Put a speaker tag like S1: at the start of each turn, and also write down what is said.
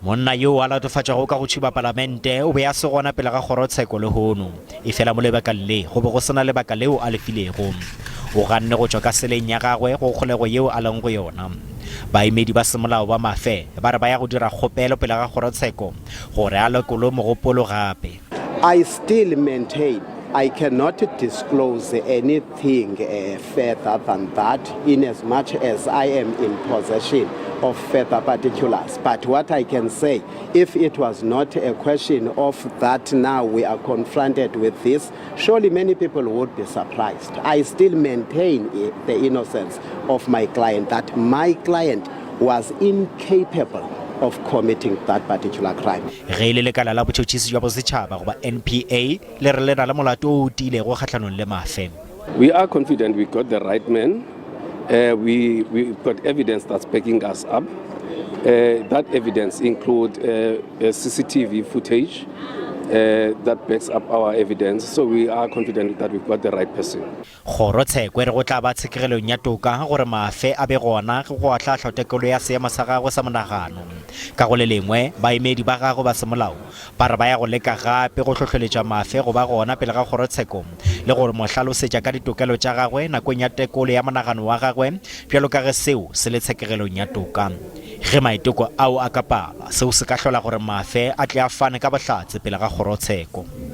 S1: Monna yoo a latofatšwago ka go tšhuba palamente o be a se gona pele ga kgorotsheko lehono, efela mo lebakeng le go be go se na lebaka leo a le filego. O ganne go tšwa ka seleng ya gagwe go kgolego yeo a leng go yona. Baemedi ba semolao ba Mafe ba re ba ya go dira kgopelo pele ga kgorotsheko gore a lekolwe mogopolo gape.
S2: I still maintain I cannot disclose anything further than that in as much as I am in possession of further particulars. But what I can say, if it was not a question of that now we are confronted with this, surely many people would be surprised. I still maintain the innocence of my client, that my client was incapable of committing that particular crime.
S1: Ge e le lekala la botšhotšhisi bja bosetšhaba goba NPA le re le na le molato o o tiilego kgahlanong le Mafe.
S3: We are confident we got the right man. Uh, we, we've got evidence that's backing us up. Uh, that evidence include uh, CCTV footage uh, that backs up our evidence. So we are confident that we've got the right person.
S1: Kgorotsheko e re go tla ba tshekegelong ya toka gore Mafe a be gona ge go ahlaahlwa tekolo ya seemo sa gagwe sa monagano. Ka go le lengwe, baemedi ba gagwe ba semolao ba re ba ya go leka gape go hlohleletša Mafe go ba gona pele ga kgorotsheko le go mo hlalosetša ka ditokelo tša gagwe nakong ya tekolo ya monagano wa gagwe bjalo ka ge seo se le tshekegelong ya toka. Ge maiteko ao a ka pala, seo se ka hlola gore Mafe a tle a fane ka bohlatse pele ga kgorotsheko.